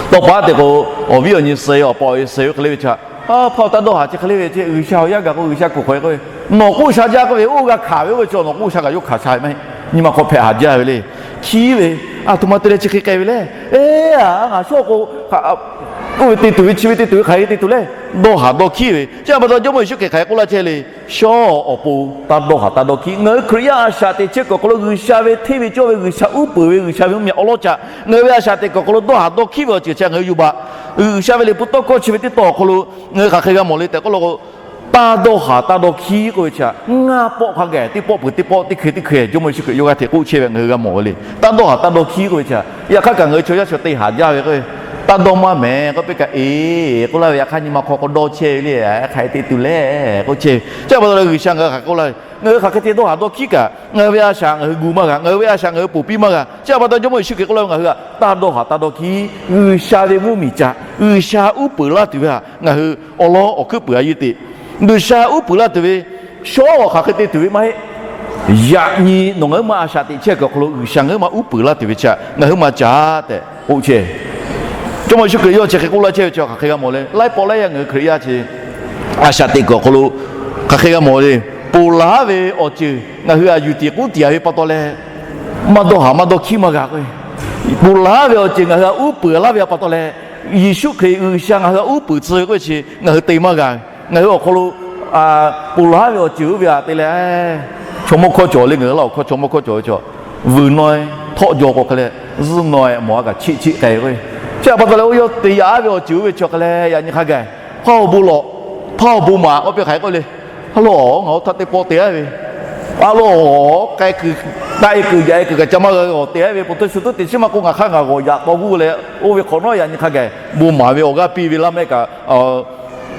Tawˇ pa teꞈ k'o, awˬ viˉ awˬ nyi suh, awˬ pa awˬ e suh ve hk'e le ve chaw, a hpaˇ taˇ dawˇ haˍ chi hk'e le ve, G'uiˬsha awˬ yanˇ gaˬ k'o G'uiˬsha kuˬ hk'aw e k'oˆ ve, nawˬ k'oˆ sha jaˇ k'oˆ ve, oˇ g'a hkanˍ ve oˇ ve chaw nawˬ k'oˆ sha kaꞈ yawˇ hkanˍ sha ve maˇ heˆ. Nyi ma hk'aw hpehꞈ haˍ jaˇ ve le. Hkiˉ ve, a htoꞈ ma te leh chi hk'e k'ai ve le. Eˬ, a ngaˬ shawˉ k'o, oˇ ve te tuˬ ve, chi ve te tuˬ ve, hk'aˬ hk'e te tuˬ le. Dawˇ haˍ dawˇ hkiˉ ve. Chi pa taw Jawˇmawˇ Yeˍsuˆ Hkriꞈ hk'aˬ hk'e k'oˆ laˇ chehˇ le. Shawˉ awˬ pon taˇ dawˇ haˍ taˇ dawˇ hkiˉ. Ngaˬ hui Hkriꞈ yaˇ a shaꞈ teꞈ chehˇ kuiˬ awˬ hk'aw lo G'uiˬsha ve hteˇ ve cawˇ ve, G'uiˬsha uˉ peunˍ ve, G'uiˬsha ve mvuhˇ miˬ awˬ lawn caꞈ ngaˬ hui ve a shaꞈ teꞈ kuiˬ awˬ hk'aw lo dawˇ haˍ dawˇ hkiˉ ve awˬ ceuˬ chi ngaˬ hui yuˬ baˬ. G'uiˬsha ve liꞈ hpu tawˇ hkawˇ chi ve teˇ tawn awˬ hk'aw lo ngaˬ hui hk'aˬ hk'e g'a mawˬ le tehꞈ k'oˆ law k'o, taˇ dawˇ haˍ taˇ dawˇ hkiˉ k'oˆ ve chi ngaˇ pawˆ hk'a gaˬ teˇ pawˆ peuˬ teˇ pawˆ teˇ hkeh teˇ hkeh Jawˇmawˇ Yeˍsuˆ Hkriꞈ yawˇ g'aˇ hteꞈ k'oˆ chehˇ ve ngaˬ hui g'a mawˬ ve le. Taˇ dawˇ haˍ taˇ dawˇ hkiˉ k'oˆ ve chi, yaꞈ hk'aˇ kaꞈ ngaˬ hui chaw yaˇ chaw te haˍ jaˇ ve k'o, taˇ dawˇ maˇ mehˍ k'oˆ piˇ kaꞈ, eˬ k'oˆ laˇ ve, yaꞈ hk'aˇ nyi ma hk'aw k'awꞈ dawˇ chehˇ ve le, hk'aˬ hk'e te tuˬ le k'oˆ chehˇ ve. Chi pa taw leh G'uiˬsha ngaˬ hui hk'aˬ hk'e k'oˆ laˇ ve, ngaˬ hui hk'aˬ hk'e te dawˇ haˍ dawˇ hkiˉ kaꞈ, ngaˬ hui ve a shaꞈ ngaˬ hui gu maˇ g'a, ngaˬ hui ve a shaꞈ ngaˬ hui poˬ piˇ maˇ g'a. Chi pa taw Jawˇmawˇ Yeˍsuˆ Hkriꞈ k'oˆ laˇ ve, ngaˬ hui htaꞈ taˇ dawˇ haˍ taˇ dawˇ hkiˉ. G'uiˬsha ve mvuhˇ miˬ caꞈ, G'uiˬsha uˉ peunˍ laˇ tuˬ ve htaꞈ ngaˬ hui awˬ lawn awˬ hkuiˉ puiˍ a yeˇ teꞈ. G'uiˬsha uˉ peunˍ laˇ tuˬ ve shawˉ awˬ hk'aˬ hk'e te tuˬ ve maˇ heˆ. Yaꞈ nyi nawˬ ngaˬ hui ma a shaꞈ teꞈ chehˇ kuiˬ awˬ hk'aw lo G'uiˬsha ngaˬ hui ma uˉ peunˍ laˇ tuˬ ve chi ngaˬ hui ma caꞈ tehꞈ k'oˆ chehˇ. Jawˇmawˇ Yeˍsuˆ Hkriꞈ yawˇ chi hk'e k'oˆ laˇ chehˇ ve chi hk'aˬ hk'e g'a mawˬ le. Laiˉ pawˆ laiˉ yaˇ ngaˬ hui Hkriꞈ yaˇ chi a shaꞈ teꞈ kuiˬ awˬ hk'aw lo hk'aˬ hk'e g'a mawˬ le. Ponˬ laˬ ve awˬ ceuˬ ngaˬ hui htaꞈ yuˬ tiˍ k'uˉ tiˍ ve pa taw leh, maˇ dawˇ haˍ maˇ dawˇ hkiˉ maˇ g'a k'o, ponˬ laˬ ve awˬ ceuˬ ngaˬ hui htaꞈ uˉ peunˍ laˇ ve pa taw leh, Yeˍsuˆ Hkriꞈ G'uiˬsha ngaˬ hui htaꞈ uˉ peunˍ tcuh ve k'oˆ ve chi ngaˬ hui te maˇ g'a ve. Ngaˬ hui awˬ hk'aw lo ponˬ laˬ ve awˬ ceuˬ oˇ ve htaꞈ te leh, chaw mawˇ hkawˇ cawˬ le, ngaˬ hui laˇ awˬ hkawˇ chaw mawˇ hkawˇ cawˬ ve chaw, vuiˬ naw htawˆ jaw k'o hk'e leh, zuhˇ naw mawˬ a kaꞈ cheˆ cheˆ k'ai ve k'o, chi htaꞈ pa taw leh oˇ yawˇ te yaꞈ ve awˬ ceuˬ oˇ ve chi hk'e leh yaꞈ nyi hk'a gaˬ, hpaˇ awˬ bon lawꞈ, hpaˇ awˬ bon maˍ k'oˆ piˇ hk'aˬ hk'e k'oˆ le. A lo, ngaˬ oˇ htaˇ teˇ pawˆ te aˉ ve, a lo, k'ai kuiˬ, taˆ e kuiˬ yaꞈ e kuiˬ kaꞈ ca maˇ g'a ve awˬ te aˉ ve, po teˇ shu tuˉ te chi maˇ k'o ngaˬ hk'aˇ ngaˬ g'awˬ yaꞈ taw g'uˇ leh, oˇ ve hk'awꞈ nawˉ yaꞈ nyi hk'a gaˬ bon maˍ ve awˬ g'aˇ piˇ ve laˇ mehˆ kaꞈ,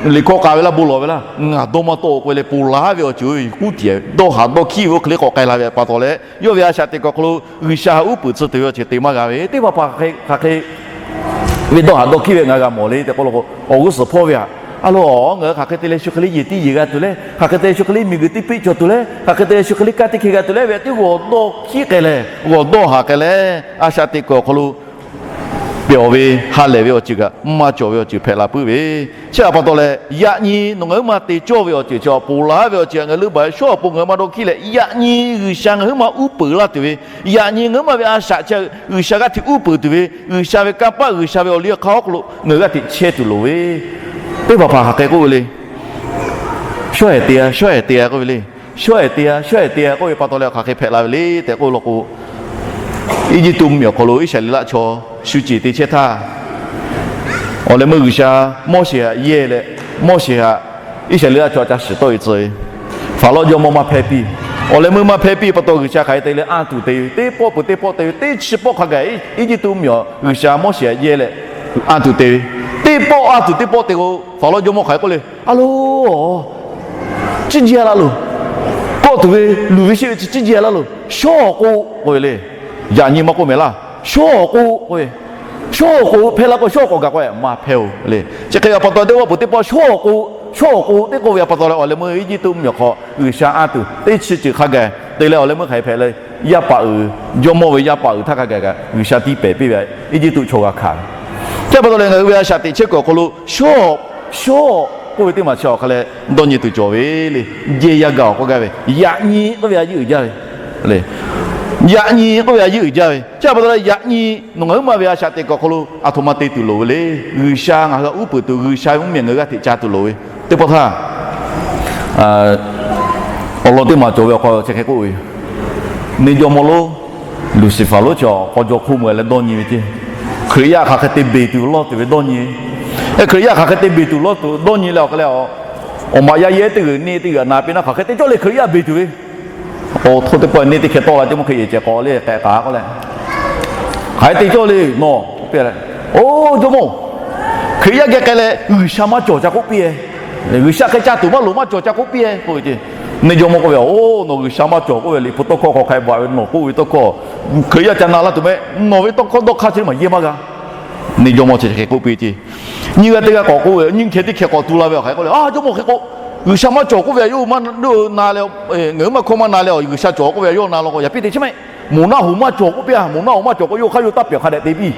liꞈ hkawˇ k'a ve laˇ bon lawˬ ve laˇ ngaˬ dawˇ maˇ tawˆ k'oˆ leh, ponˬ laˬ ve awˬ ceuˬ oˇ ve k'uˉ tiˍ dawˇ haˍ dawˇ hkiˉ ve oˇ hk'e le k'awꞈ k'ai la ve pa taw leh, yawˇ ve a shaꞈ teꞈ kuiˬ awˬ hk'aw lo G'uiˬsha uˉ peunˍ tcuh tuˬ ve awˬ ceuˬ te maˇ g'a ve teˇ hpaˍ hpaˍ hk'aˬ hk'e ve dawˇ haˍ dawˇ hkiˉ ve ngaˬ g'a mawˬ le tehꞈ k'oˆ law k'o, awˬ g'uˇ suhˍ hpawˇ ve htaꞈ, a lo, ngaˬ hui hk'aˬ hk'e te leh shu hk'e le yeˬ tiˉ yeˬ g'a tuˬ le, hk'aˬ hk'e te leh shu hk'e le miˬguiˬ tiˉ piˇ cawˬ tuˬ le, hk'aˬ hk'e te leh shu hk'e le kanˉ teˇ hkeh g'a tuˬ le ve teˇ g'awˬ dawˇ hkiˉ k'ai leh, g'awˬ dawˇ haˍ k'ai leh, a shaꞈ teꞈ kuiˬ awˬ hk'aw lo pehˬ awˬ ve ha lehˬ ve awˬ ceuˬ kaꞈ maˇ cawˬ ve awˬ ceuˬ hpehꞈ la puiˉ ve. Chi htaꞈ pa taw leh, yaꞈ nyi nawˬ ngaˬ hui ma te cawˇ ve awˬ ceuˬ chi ponˬ laˬ ve awˬ ceuˬ htaꞈ ngaˬ hui leuˆ baˬ ve shawˉ awˬ pon ngaˬ hui ma dawˇ hkiˉ leh, yaꞈ nyi G'uiˬsha ngaˬ hui ma uˉ peunˍ laˇ tuˬ ve, yaꞈ nyi ngaˬ hui ma ve a shaꞈ chi G'uiˬsha g'aˇ hteꞈ uˉ peunˍ tuˬ ve, G'uiˬsha ve kanˇ paˆ, G'uiˬsha ve awˬ liˇ awˬ hk'aˇ awˬ hk'aw lo ngaˬ hui g'aˇ hteꞈ chehˇ tuˬ loˍ ve, teˇ hpaˍ hpaˍ hk'aˬ hk'e k'oˆ ve le. Shawˉ ehˍ te a, shawˉ ehˍ te a k'oˆ ve le. Shawˉ ehˍ te a, shawˉ ehˍ te a k'oˆ ve pa taw leh hk'aˬ hk'e hpehꞈ la ve le tehꞈ k'oˆ law k'o, Eˇjiˇtuꞈ mvuhˇmiˬ awˬ hk'aw lo Iˉsaˍreˍlaˆ chaw shu ceˬ te chehˇ htaˇ, awˬ leh meuˇ G'uiˬsha Moˉseˍ htaꞈ yehˇ leh, Moˉseˍ htaꞈ Iˉsaˍreˍlaˆ chaw ca shiˍ tawˆ e tcuh ve, Hpaˍrawˇ jawˇmawˇ maˇ hpehˇ piˇ. Awˬ leh meuˇ maˇ hpehˇ piˇ pa taw G'uiˬsha hk'aˬ hk'e te leh anˇ tuˬ te ve, teˇ pawˆ peuˬ teˇ pawˆ te ve, teˇ chi pawˆ hk'a gaˬ Eˇjiˇtuꞈ mvuhˇmiˬ awˬ G'uiˬsha Moˉseˍ htaꞈ yehˇ leh anˇ tuˬ te ve, teˇ pawˆ anˇ tuˬ teˇ pawˆ te k'o, Hpaˍrawˇ jawˇmawˇ hk'aˬ hk'e k'oˆ le, a lo, ciˇ jaˇ laˇ loˬ. Kawˆ tuˬ ve luˬ ve sheˆ ve chi ciˇ jaˇ laˇ loˬ. Shawˉ awˬ k'o k'oˆ ve le. Yaꞈ nyi maˇ k'oˆ mehˍ laˇ. Shawˉ awˬ k'o k'oˆ ve, shawˉ awˬ k'o hpehˇ laˇ k'o, shawˉ awˬ k'o gaˬ k'o maˇ hpehˇ-oˬ le. Chi hk'e ve pa taw, teˇ g'aˇ peuˬ teˇ pawˆ shawˉ awˬ k'o, shawˉ awˬ k'o teˇ k'oˆ ve pa taw leh, awˬ leh meuˇ Eˇjiˇtuꞈ mvuhˇmiˬ awˬ hk'aw G'uiˬsha anˇ tuˬ teˇ chi ceuˬ hk'a gaˬ te leh, awˬ leh meuˇ hk'aˬ hk'e hpehꞈ le. Yaˇ paˍ uiˍ, jawˇmawˇ ve yaˇ paˍ uiˍ htaˇ hk'a gaˬ kaꞈ G'uiˬsha tiˇ pehˍ piˇ ve Eˇjiˇtuꞈ chaw g'a hkanˍ ve. Chi pa taw leh ngaˬ hui ve a shaꞈ teꞈ chehˇ kuiˬ awˬ hk'aw lo shawˉ, shawˉ k'oˆ ve teˇ maˬ chi awˬ hk'a leh dawˇ nyi tuˬ cawˬ ve le. Jehˇ yaˇ gaˬ awˬ k'oˆ gaˇ ve, yaꞈ nyi k'oˆ ve a yeˇ uiˍ jaˇ ve le. Yaꞈ nyi k'oˆ ve a yeˇ uiˍ jaˇ ve. Chi pa taw leh yaꞈ nyi nawˬ ngaˬ huiˉ ma ve a shaꞈ teꞈ kuiˬ awˬ hk'aw lo aˬ htoꞈ ma te tuˬ loˍ ve le. G'uiˬsha ngaˬ hui htaꞈ uˉ peunˍ tuˬ, G'uiˬsha ve mvuhˇmiˬ ngaˬ hui g'aˇ hteꞈ ca tuˬ loˍ ve. Teˇ pawˆ htaˇ, awˬ lawn teˇ maˬ cawˬ ve awˬ hk'aw chi hk'e k'oˆ ve, neˇ jawˇmawˇ lonˉ, Luˍsiˍfaˍ lonˉ chi awˬ k'aw jaw hk'oˆ meuˬ leh dawˇ nyi ve ceˇ. Hkriꞈ yaˇ hk'aˬ hk'e te beˬ tuˬ lawˇ tuˬ ve dawˇ nyi. Hkriꞈ yaˇ hk'aˬ hk'e te beˬ tuˬ lawˇ tuˬ dawˇ nyi leh awˬ hk'a leh, awˬ maꞈ yaˇ yehˇ teˇ g'uiˬ neˇ teˇ g'uiˬ na piˇ naˇ hk'aˬ hk'e te cawˇ le Hkriꞈ yaˇ beˬ tuˬ ve. Oˇ htoˇ teˇ pawˆ neˇ teˇ hkeh tawˆ la ceˇ mawˇ hk'e yehˬ cehˬ k'awꞈ le k'ehꞈ k'aꞈ k'oˆ leh, hk'aˬ hk'e te cawˇ le nawˬ k'oˆ piˇ leh, oˇ jawˇmawˇ, Hkriꞈ yaˇ geh k'ai leh G'uiˬsha maˇ cawˬ ca k'oˆ piˇ-e. G'uiˬsha hk'e ca tuˬ maˇ loˍ maˇ cawˬ ca k'oˆ piˇ-e k'oˆ ve ceˇ. Neˇ jawˇmawˇ k'oˆ ve, oˇ nawˬ G'uiˬsha maˇ cawˬ k'oˆ ve liꞈ hpu tawˇ hkawˇ hk'aw hk'a baˬ ve nawˬ k'oˆ ve tawˇ hkawˇ, Hkriꞈ yaˇ ca na laˇ tuˬ meh, nawˬ ve tawˇ hkawˇ dawˇ hk'aˇ chi maˬ yehˇ maˇ g'a. Neˇ jawˇmawˇ chi hk'e k'oˆ piˇ ceˇ. Nyiˇ g'aˇ teˇ g'aˇ k'awꞈ k'oˆ ve, nyiˇ hkeh teˇ hkeh k'awꞈ tu la ve awˬ hk'aw k'oˆ le, a jawˇmawˇ hk'e k'o, G'uiˬsha maˇ cawˬ k'oˆ ve a yawˇ maˇ na leh, ngaˬ hui maˇ hkawˇ maˇ na leh, G'uiˬsha cawˬ k'oˆ ve a yawˇ na law k'o, yaꞈ piˇ te chi meh. Moˍ naˆ hoꞈ maˇ cawˬ k'oˆ piˇ a, moˍ naˆ hoꞈ maˇ cawˬ k'o yawˇ hk'aˇ yawˇ taˇ pehˬ hk'a dehꞈ te piˇ.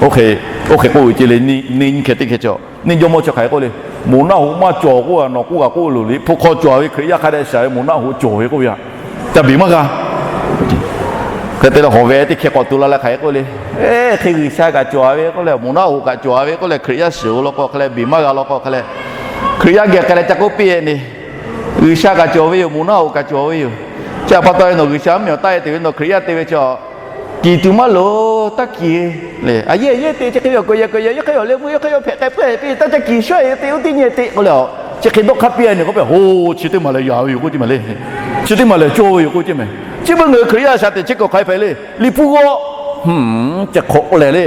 Oˇ hk'e k'oˆ ve ceˇ le. Neˇ nyiˇ hkeh teˇ hkeh chi neˇ jawˇmawˇ chi hk'aˬ hk'e k'oˆ le, moˍ naˆ hoꞈ maˇ cawˬ k'oˆ a, nawˬ k'oˆ g'a k'oˆ loˬ, liꞈ hpu hk'aw cawˬ ve Hkriꞈ yaˇ hk'a dehꞈ shaˍ ve moˍ naˆ hoꞈ cawˬ ve k'oˆ ve a, ca beˬ maˇ g'a. Hk'e te leh hawˬ ve teˇ hkeh k'awꞈ tu la leh hk'aˬ hk'e k'oˆ le, hk'e G'uiˬsha kaꞈ cawˬ ve k'oˆ leh, moˍ naˆ hoꞈ kaꞈ cawˬ ve k'oˆ leh, Hkriꞈ yaˇ shiˍ-oˬ law k'o hk'a leh beˬ maˇ g'a law k'o hk'a leh, Hkriꞈ yaˇ geh k'ai leh ca k'oˆ piˇ-e ne, G'uiˬsha kaꞈ cawˬ ve yoˬ, moˍ naˆ hoꞈ kaꞈ cawˬ ve yoˬ. Chi pa taw nawˬ G'uiˬsha mvuhˇmiˬ awˬ taˆ-e te ve, nawˬ Hkriꞈ yaˇ te ve chi kiˬ tuˬ maˇ loˍ, taˇ kiˬ le. A yehˇ yehˇ te chi hk'e ve awˬ k'o yehˇ k'o yehˇ, yawˇ hk'e ve awˬ leh meuˇ yawˇ hk'e ve hpehꞈ k'ai peuˬ-e piˇ, taˇ ca kiˬ shawˉ-e te oˇ teˇ nyi te k'oˆ le a. Chi hk'e dawˇ hk'aˇ piˇ-a ne k'oˆ pehꞈ, ho, chi teˇ maˬ lehˬ yaꞈ ve yoˬ k'oˆ ceˇ mehˍ le. Chi teˇ maˬ lehˬ cawˇ ve yoˬ k'oˆ ceˇ mehˍ. Chi beuꞈ ngaˬ hui Hkriꞈ yaˇ a shaꞈ teꞈ chehˇ kuiˬ hk'aˬ hk'e hpehꞈ le. Liꞈ hpu g'aw, chi hk'awꞈ k'oˆ leh le,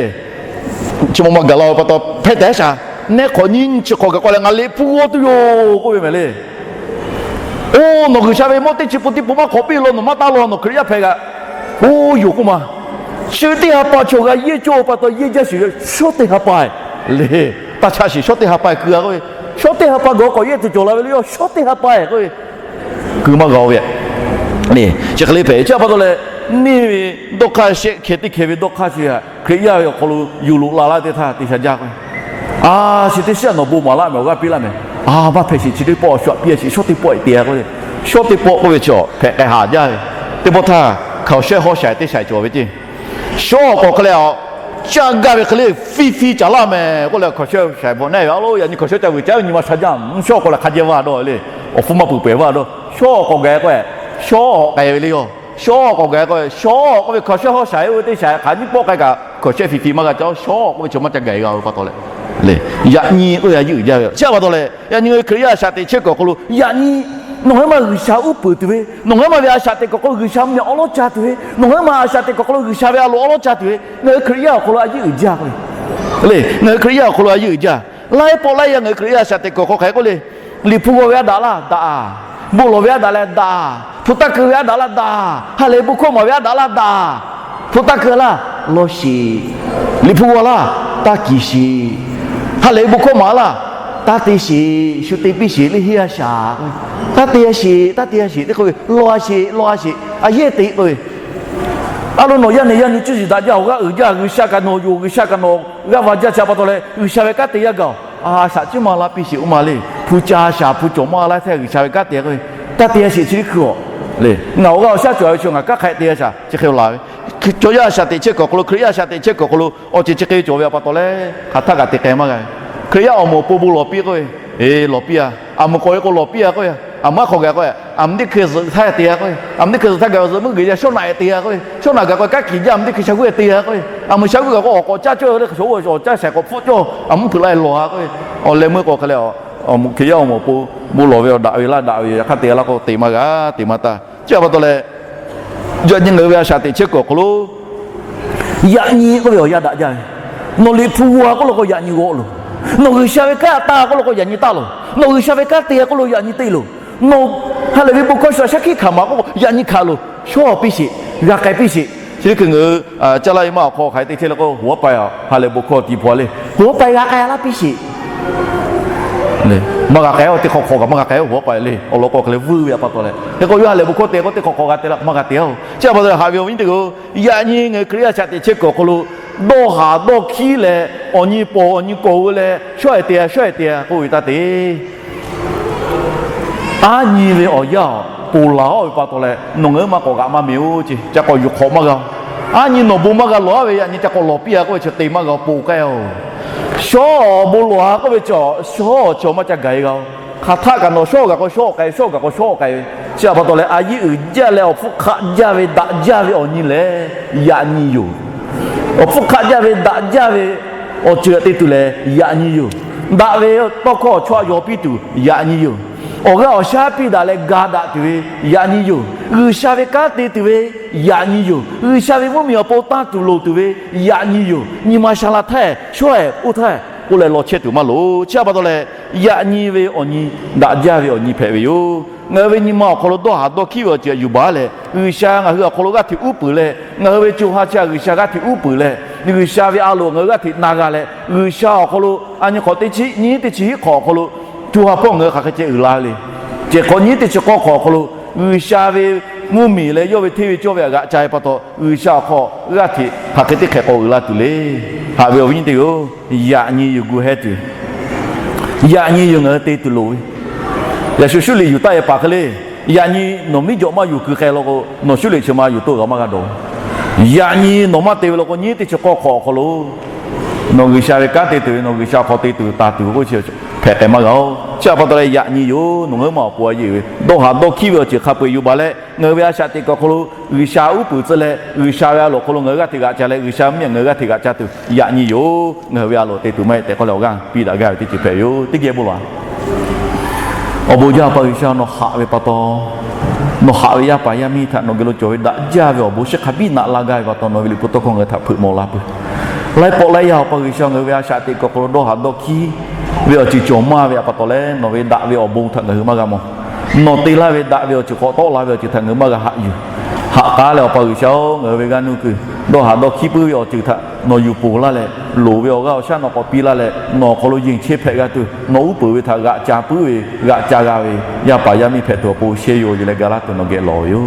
chi ma ma gaˬ la ve pa taw hpehˇ tehꞈ shaˍ. Neˇ hk'awꞈ nyiˇ nyi chi hk'awꞈ gaˬ k'oˆ leh, ngaˬ liꞈ hpu g'aw tuˬ yoˬ k'oˆ ve mehˍ le. Oˇ nawˬ G'uiˬsha ve mawˇ teˇ chi pun teˇ pun maˇ hk'awꞈ piˇ law, nawˬ maˇ taˇ law, nawˬ Hkriꞈ yaˇ hpehꞈ g'a. Oˇ yoˬ k'oˆ ma. Chi teˇ ha pa chaw g'a yehˇ cawˇ pa taw yehˇ jaˇ shiˍ ve, shawˉ teˇ ha pa-e le. Taˇ chaꞈ shiˍ, shawˉ teˇ ha pa-e keu-a k'oˆ ve, shawˉ teˇ ha pa gaˬ k'awꞈ yehˇ tuˬ cawˬ la ve le, yawˇ shawˉ teˇ ha pa-e k'oˆ ve, keu maˇ g'a-o ve. Chi hk'e le hpehꞈ. Chi pa taw leh, neˇ ve dawˇ hk'aˇ shehˆ hkeh teˇ hkeh ve dawˇ hk'aˇ chi htaꞈ Hkriꞈ yaˇ ve awˬ hk'aw lo yuˬ loꞈ la laˇ teˇ htaˇ te sha jaˇ k'o, a, chi teˇ shiˉ nawˬ bon maˍ laˇ mehˍ, awˬ g'aˇ piˇ laˇ mehˍ. A, maˇ hpehꞈ sheˍ, chi teˇ pawˆ awˬ shu aꞈ piˇ-a sheˍ, shawˉ teˇ pawˆ-e te-a k'oˆ ve, shawˉ teˇ pawˆ k'oˆ ve chi hpehꞈ k'ai haˍ jaˇ ve. Teˇ pawˆ htaˇ hkaoˍ shehˆ hawˉ shaˍ teˇ shaˍ cawˬ ve ceˇ. Shawˉ awˬ k'awꞈ hk'e leh a, caˇ gaˇ ve hk'e le fiˇ fiˇ caˍ laˇ mehˍ k'oˆ leh, hkaoˍ shehˆ shaˍ bvuhꞈ neˇ ve a lo yaꞈ nyi hkaoˍ shehˆ ca vuiˬ caˇ ve nyi ma sha jaˇ. Shawˉ awˬ k'awꞈ leh hk'a jehˇ vaˇ dawˇ le. Awˬ hpfuhˇ maˇ peuˬ pehˍ vaˇ dawˇ. Shawˉ awˬ k'awꞈ gaˬ k'oˆ-e, shawˉ awˬ k'awꞈ gaˬ k'oˆ-e, shawˉ k'oˆ ve hkaoˍ shehˆ hawˉ shaˍ-e oˇ ve teˇ shaˍ hk'aˬ nyiˇ pawˆ k'ai kaꞈ hkaoˍ shehˆ fiˇ fiˇ maˇ g'a caˇ. Shawˉ k'oˆ ve chi maˇ ca gaˬ g'a ve pa taw leh, yaꞈ nyi oˇ ve a yeˇ uiˍ jaˇ ve. Chi pa taw leh yaꞈ nyi Hkriꞈ yaˇ a shaꞈ teꞈ chehˇ kuiˬ awˬ hk'aw lo yaꞈ nyi nawˬ ngaˬ hui ma G'uiˬsha uˉ peunˍ tuˬ ve, nawˬ ngaˬ hui ma ve a shaꞈ teꞈ kuiˬ awˬ hk'aw lo G'uiˬsha mvuhˇmiˬ awˬ lawn ca tuˬ ve, nawˬ ngaˬ hui ma a shaꞈ teꞈ kuiˬ awˬ hk'aw lo G'uiˬsha ve a loˍ awˬ lawn ca tuˬ ve, ngaˬ hui Hkriꞈ yaˇ awˬ hk'aw lo a yeˇ uiˍ jaˇ k'oˆ ve le. Ngaˬ hui Hkriꞈ yaˇ awˬ hk'aw lo a yeˇ uiˍ jaˇ. Laiˉ pawˆ laiˉ yaˇ ngaˬ hui Hkriꞈ yaˇ a shaꞈ teꞈ kuiˬ awˬ hk'aw hk'aˬ hk'e k'oˆ le. Liꞈ hpu g'aw ve a daꞈ laˇ daꞈ-a. Bon lawˬ ve a daꞈ leh daꞈ-a. Hpu taˇ keu ve a daꞈ laˇ daꞈ-a. Ha lehˬ bon hkawˇ maˍ ve a daꞈ laˇ daꞈ-a. Hpu taˇ keu laˇ, lawˇ sheˍ. Liꞈ hpu g'aw laˇ, taˇ kiˬ sheˍ. Ha lehˬ bon hkawˇ maˍ laˇ, taˇ te sheˍ, shu te piˇ sheˍ le, heˇ a shaˍ. Taˇ te a sheˍ, taˇ te a sheˍ tehꞈ k'oˆ ve, lawˇ a sheˍ, lawˇ a sheˍ, a yehˇ te k'oˆ ve. A lo nawˬ yaˇ nehˬ yaˇ nyi cuˇ yiˍ daꞈ jaˇ, awˬ g'aˇ uiˍ jaˇ, G'uiˬsha kaꞈ nawˬ yoˬ, G'uiˬsha kaꞈ nawˬ g'aˇ va jaˇ. Chi pa taw leh G'uiˬsha ve kanˉ te yaˇ gaˬ-oˬ. A shaꞈ ciˉ maˇ laˇ piˇ sheˍ oˇ ma le. Hpu ca shaˍ hpu cawˬ maˇ laˇ htaˇ G'uiˬsha ve kanˉ te k'oˆ ve, taˇ te a sheˍ chi teˇ hkui-a le. Ngaˬ awˬ g'aˇ awˬ shaˉ cawˬ ve chi ngaˬ kanˉ hk'a te a shaˍ chi hk'e laˬ ve. Chaw yaˇ a shaꞈ teꞈ chehˇ kuiˬ awˬ hk'aw lo, Hkriꞈ yaˇ a shaꞈ teꞈ chehˇ kuiˬ awˬ hk'aw lo awˬ ceuˬ chi hk'e cawˬ ve pa taw leh, hk'aˬ htaˇ kaꞈ te k'ai maˇ g'a ve. Hkriꞈ yaˇ awˬ moˍ awˬ pon bon lawˬ piˇ k'oˆ ve, eˬ, lawˬ piˇ-a. Aˬ muˍ k'awꞈ ve k'o lawˬ piˇ-a k'oˆ ve, aˬ muˍ aˉ hk'aw gaˬ k'oˆ ve, aˬ muˍ teˇ hkui zuhꞈ htaˇ te-a k'oˆ ve, aˬ muˍ teˇ hkui zuhꞈ htaˇ gaˬ zuhꞈ meuˇ g'uiˬ yaˇ shawˉ naꞈ te-a k'oˆ ve, shawˉ naꞈ gaˬ k'oˆ ve kanˉ kiˬ jaˇ, aˬ muˍ teˇ hkui sha g'uˇ te-a k'oˆ ve, aˬ muˍ sha g'uˇ gaˬ k'o awˬ k'awꞈ caˇ cawˇ ve le, hk'aˬ shawˉ awˬ caˇ shaiˍ k'awꞈ hpfuhˆ cawˇ, aˬ muˍ hpeuꞈ la-e lawˬ-a k'oˆ ve, awˬ leh meuˇ k'o hk'e leh, Hkriꞈ yaˇ awˬ moˍ awˬ pon bon lawˬ ve awˬ daꞈ ve laˇ daꞈ ve yaꞈ hk'aˇ te laˇ k'o te maˇ g'a, te maˇ taˇ. Chi pa taw leh, yaꞈ nyi ngaˬ hui ve a shaꞈ teꞈ chehˇ kuiˬ awˬ hk'aw lo yaꞈ nyi k'oˆ ve awˬ yanˇ daꞈ jaˇ ve. Nawˬ liꞈ hpu g'aw k'oˆ law k'o yaꞈ nyi g'aw loˬ. Nawˬ G'uiˬsha ve kanˉ taˇ k'oˆ law k'o yaꞈ nyi taˇ loˬ. Nawˬ G'uiˬsha ve kanˉ te k'oˆ lo yaꞈ nyi te loˬ. Nawˬ Ha lehˬ ve bon hkawˇ shu shaˉ hkiˆ hkanˍ maˍ k'oˆ k'o, yaꞈ nyi hkanˍ loˬ, shawˉ piˇ sheˍ, g'a k'ai piˇ sheˍ. Chi teˇ hkui ngaˬ hui caˇ laˇ ve maˇ awˬ hk'aw hk'aˬ hk'e te chehˇ le k'o, hoˍ haˉ pa ha lehˬ bon hkawˇ tiˍ hpaw le, hoˍ haˉ pa g'a k'ai laˇ piˇ sheˍ. Maˇ g'a k'ai-o, teˇ hk'awꞈ hk'awꞈ kaꞈ maˇ g'a k'ai-o, hoˍ haˉ pa le, awˬ lawn k'o hk'e leh vuiˇ ve pa taw leh. Hk'e k'o yawˇ ha lehˬ bon hkawˇ te k'o teˇ hk'awꞈ hk'awꞈ g'a te laˇ, maˇ g'a te-o. Chi pa taw leh haꞈ ve awˬ viˉ teˇ hpaˍ-oˬ, yaꞈ nyi ngaˬ hui Hkriꞈ yaˇ a shaꞈ teꞈ chehˇ kuiˬ awˬ hk'aw lo dawˇ haˍ dawˇ hkiˉ leh awˬ nyi pawˍ awˬ nyi kawˬ hui leh shawˉ-ehˍ te-a shawˉ-ehˍ te-a k'oˆ ve taˇ te. A nyi ve awˬ yanˇ ponˬ laˬ-oˆ ve pa taw leh nawˬ ngaˬ hui maˇ k'awꞈ g'aꞈ maˇ meh-oˬ ce, ca k'awꞈ yuˬ hk'awꞈ maˇ g'a-oˬ. A nyi nawˬ bon maˇ g'a lawˬ-a ve yaꞈ nyi ca k'awꞈ lawˬ piˇ-a k'oˆ ve chi te maˇ g'a-oˬ, ponˬ k'ai-oˬ. Shawˉ-awˬ bon lawˬ-a k'oˆ ve chi shawˉ-awˬ chi maˇ ca gaˬ-e g'a-oˬ. Hk'aˬ htaˆ kaꞈ nawˬ shawˉ-awˬ gaˬ k'o shawˉ-awˬ k'ai, shawˉ-awˬ gaˬ k'o shawˉ-awˬ k'ai ve. Chi pa taw leh a yiˇ uiˍ jaˇ leh awˬ hpfuhˇ hk'aˆ jaˇ ve daꞈ jaˇ ve awˬ nyi lehˬ yaꞈ nyi yoˬ. Awˬ hpfuhˇ hk'aˆ jaˇ ve daꞈ jaˇ ve awˬ ceuˬ te tuˬ lehˬ yaꞈ nyi yoˬ. Daꞈ ve tawˇ hkawˇ awˬ chawˇ yaw piˇ tuˬ yaꞈ nyi yoˬ. Awˬ g'aˇ awˬ shaˉ piˇ daꞈ leh ga daꞈ tuˬ ve yaꞈ nyi yoˬ. G'uiˬsha ve kanˉ te tuˬ ve yaꞈ nyi yoˬ. G'uiˬsha ve mvuhˇmiˬ awˬ pon tanˇ tuˬ loˍ tuˬ ve yaꞈ nyi yoˬ. Nyi ma sha la htaˇ, shawˉ-ehˍ oˇ htaˇ k'oˆ leh law chehˇ tuˬ maˇ loˍ. Chi pa taw leh yaꞈ nyi ve awˬ nyi, daꞈ jaˇ ve awˬ nyi hpehꞈ ve yoˬ. Ngaˬ hui ve nyi ma awˬ hk'aw lo dawˇ haˍ dawˇ hkiˉ ve awˬ ceuˬ yuˬ baˬ leh, G'uiˬsha ngaˬ hui awˬ hk'aw lo g'aˇ hteꞈ uˉ peunˍ leh, ngaˬ hui ve co ha chi a G'uiˬsha g'aˇ hteꞈ uˉ peunˍ leh, G'uiˬsha ve a loˍ ngaˬ hui g'aˇ hteꞈ na g'a leh, G'uiˬsha awˬ hk'aw lo a nyi hk'awꞈ teˇ chi nyiˉ teˇ chi hiˆ hk'awꞈ awˬ hk'aw lo co ha hpawˇ ngaˬ hui hk'aˬ hk'e ceh uiˍ la ve le. Cehˬ hk'awꞈ nyiˉ teˇ chi k'awˇ hk'awꞈ awˬ hk'aw lo G'uiˬsha ve mvuhˇmiˬ leh yawˇ ve hteˇ ve cawˇ ve htaꞈ g'aꞈ ca ve pa taw, G'uiˬsha awˬ hk'aw g'aˇ hteꞈ hk'aˬ hk'e teˇ hk'ehꞈ k'awꞈ uiˍ la tuˬ le. Haꞈ ve awˬ viˉ nyi teˇ hpaˍ-oˬ, yaꞈ nyi yuˬ gu hehˉ tuˬ, yaꞈ nyi yuˬ ngaˬ hui te tuˬ loˍ ve. Yaꞈ shu shuˉ liꞈ yuˬ taˆ-e paˍ hk'e le. Yaꞈ nyi nawˬ miˉ jawꞈ maˇ yuˬ kuiˬ k'ai law k'o, nawˬ shuˉ liꞈ chi ma yuˬ toˆ g'a maˇ g'a dawˬ. Yaꞈ nyi nawˬ maˇ te ve law k'o, nyiˉ teˇ chi k'awˇ hk'awꞈ awˬ hk'aw lo nawˬ G'uiˬsha ve kanˉ te tuˬ ve, nawˬ G'uiˬsha awˬ hk'aw te tuˬ taˍ tuˬ ve k'oˆ chi hpehꞈ k'ai maˇ g'a-oˬ. Chi pa taw leh yaꞈ nyi yoˬ. Nawˬ ngaˬ hui ma awˬ pon a yeˬ ve dawˇ haˍ dawˇ hkiˉ ve awˬ ceuˬ hk'a peu-eˬ yuˬ baˬ leh, ngaˬ hui ve a shaꞈ teꞈ kuiˬ awˬ hk'aw lo G'uiˬsha uˉ peunˍ tcuh leh, G'uiˬsha ve a loˍ awˬ hk'aw lo ngaˬ hui g'aˇ hteꞈ g'aꞈ ca leh, G'uiˬsha mvuhˇmiˬ ngaˬ hui g'aˇ hteꞈ g'aꞈ ca tuˬ yaꞈ nyi yoˬ. Ngaˬ hui ve a loˍ te tuˬ maˇ heˆ tehꞈ k'oˆ leh awˬ g'aˇ piˇ daꞈ gaˇ ve teˇ ceuˬ hpehꞈ yoˬ. Teˇ geh bon lawˬ-a. Awˬ bon jaˇ Awˬ pa G'uiˬsha, nawˬ haꞈ ve pa taw, nawˬ haꞈ ve yaˇ paˍ yaˇ miˇ htaꞈ nawˬ geh lo cawˬ ve daꞈ jaˇ ve awˬ bon shiˉ hk'a biˇ naꞈ la gaˇ ve pa taw, nawˬ ve liꞈ hpu tawˇ hkawˇ ngaˬ hui htaꞈ hpeuꞈ mawˬ la peuˬ. Laiˉ pawˆ laiˉ yaˇ Awˬ pa G'uiˬsha, ngaˬ hui ve a shaꞈ teꞈ kuiˬ awˬ hk'aw lo dawˇ haˍ dawˇ hkiˉ ve awˬ ceuˬ cawˬ maˇ ve pa taw leh, nawˬ ve daꞈ ve awˬ bon htaꞈ ngaˬ hui maˇ g'a mawˬ. Nawˬ te laˇ ve daꞈ ve awˬ ceuˬ k'awꞈ tawˆ la ve awˬ ceuˬ htaꞈ ngaˬ hui maˇ g'a haꞈ yuˬ. Haꞈ k'aˉ leh Awˬ pa G'uiˬsha-oˬ, ngaˬ hui ve g'aˇ nuˇ kuiˬ dawˇ haˍ dawˇ hkiˉ puiˉ ve awˬ ceuˬ htaꞈ nawˬ yuˬ ponˬ laˇ leh, loˍ ve awˬ g'aˇ awˬ shaˉ nawˬ k'awꞈ piˇ laˇ leh, nawˬ awˬ hk'aw lo yeˬ chehˇ hpehꞈ g'a tuˬ, nawˬ uˉ peunˍ ve htaꞈ g'aꞈ ca puiˉ ve, g'aꞈ ca g'a ve yaˇ paˍ yaˇ miˇ hpehꞈ tuˬ awˬ pon sheh yuˬ awˬ yuˬ leh ga laˇ tuˬ nawˬ geh lawˬ ve yoˬ.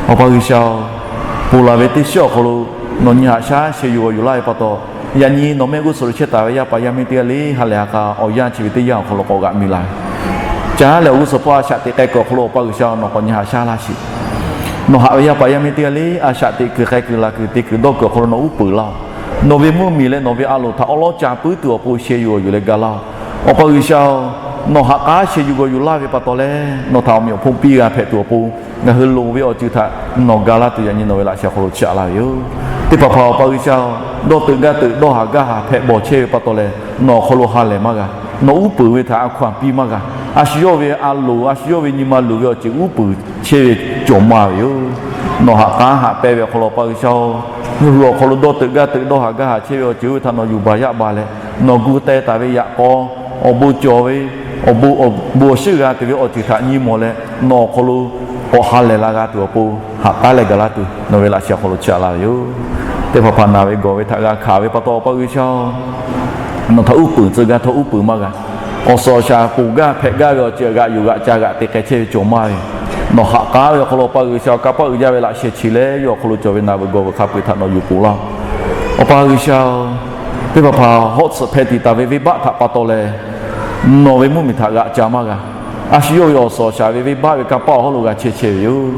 Awˬ pa G'uiˬsha-oˬ, ponˬ laˬ ve teˇ shiˉ awˬ hk'aw lo nawˬ nyi haꞈ shaˉ sheh yuˬ awˬ yuˬ laˇ ve pa taw, yaꞈ nyi nawˬ mehˆ g'uˇ suhˍ lo chehˇ taˍ ve yaˇ paˍ yaˇ miˇ teˇ g'aˇ le ha lehˬ ha k'a awˬ yanˇ chi ve teˇ yanˇ awˬ hk'aw lo k'awꞈ g'aꞈ mi la ve, caˉ leh awˬ g'uˇ suhˍ hpawˇ a shaꞈ teꞈ k'ai kuiˬ awˬ hk'aw lo Awˬ pa G'uiˬsha nawˬ k'awꞈ nyi haꞈ shaˉ laˇ sheˍ. Nawˬ haꞈ ve yaˇ paˍ yaˇ miˇ teˇ g'aˇ le a shaꞈ teꞈ kuiˬ k'ai kuiˬ la kuiˬ te kuiˬ dawˇ kuiˬ awˬ hk'aw lo nawˬ uˉ peunˍ laˇ-oˬ. Nawˬ ve mvuhˇmiˬ leh nawˬ ve a loˍ htaꞈ awˉ lawˉ ca puiˉ tuˬ awˬ pon sheh yuˬ awˬ yuˬ leh ga laˇ-oˬ. Awˬ pa G'uiˬsha-oˬ, nawˬ haꞈ k'aˉ sheh yuˬ g'a yuˬ laˇ ve pa taw leh, nawˬ htaꞈ awˬ meꞈ awˬ hponˇ piˇ g'a hpehꞈ tuˬ awˬ pon, ngaˬ hui loˍ ve awˬ ceuˬ htaꞈ nawˬ ga laˇ tuˬ yaꞈ nyi nawˬ ve laꞈ sheh awˬ hk'aw lo chiˇ aꞈ laˇ ve yoˬ. Teˇ hpaˍ hpaˍ Awˬ pa G'uiˬsha-oˬ, dawˇ teuꞈ gaˇ teuꞈ dawˇ haˍ gaˇ haˍ hpehꞈ bawˬ chehˇ ve pa taw leh, nawˬ awˬ hk'aw lo ha lehˬ maˇ g'a. Nawˬ uˉ peunˍ ve htaꞈ a hkaw-anˬ piˇ maˇ g'a. A shu yawˇ ve a loˍ, a shu yawˇ ve nyi ma luˬ ve awˬ ceuˬ uˉ peunˍ chehˇ ve cawˬ maˇ ve yoˬ. Nawˬ haꞈ k'aˉ haꞈ pehnˇ ve awˬ hk'aw lo Awˬ pa G'uiˬsha-oˬ, ngaˬ hui awˬ hk'aw lo dawˇ teuꞈ gaˇ teuꞈ dawˇ haˍ gaˇ haˍ chehˇ ve awˬ ceuˬ oˇ ve htaꞈ nawˬ yuˬ baˬ yaˇ baˬ leh, nawˬ gu teh taˍ ve yaꞈ k'aw, awˬ bon cawˬ ve, awˬ bon awˬ shiˉ g'a tuˬ ve awˬ ceuˬ htaꞈ nyi mawˬ leh, nawˬ awˬ hk'aw lo k'awꞈ ha lehˬ la g'a tuˬ awˬ pon haꞈ k'aˉ leh gaˬ laˇ tuˬ nawˬ ve laꞈ sheh awˬ hk'aw lo chiˇ aꞈ laˇ ve yoˬ. Teˇ hpaˍ hpaˍ naˬ ve gawˬ ve htaꞈ g'a hkanˍ ve pa taw Awˬ pa G'uiˬsha-oˬ, nawˬ htaꞈ uˉ peunˍ tcuh gaˇ htawˇ uˉ peunˍ maˇ g'a. Awˬ suhˍ awˬ shaˍ ponˬ gaˇ hpehꞈ gaˇ ve awˬ ceuˬ g'aꞈ yuˬ g'aꞈ ca g'aꞈ te k'ai chehˇ ve cawˬ maˇ ve, nawˬ haꞈ k'aˉ ve awˬ hk'aw lo Awˬ pa G'uiˬsha-oˬ, kanˇ paˆ uiˍ jaˇ ve laꞈ sheh chi leh yawˇ awˬ hk'aw lo cawˬ ve naˬ ve gawˬ ve hk'a peu-eˬ htaꞈ nawˬ yuˬ ponˬ laˇ-oˬ. Awˬ pa G'uiˬsha-oˬ, teˇ hpaˍ hpaˍ hawˆ tsuhꞈ hpeh tiꞈ taˍ ve venˇbaˆ htaꞈ pa taw leh, nawˬ ve mvuhˇmiˬ htaꞈ g'aꞈ ca maˇ g'a. A shu yawˇ ve awˬ suhˍ awˬ shaˍ ve venˇbaˆ ve kanˇ paˆ awˬ hawˉ lo g'a chehˇ chehˇ ve yoˬ.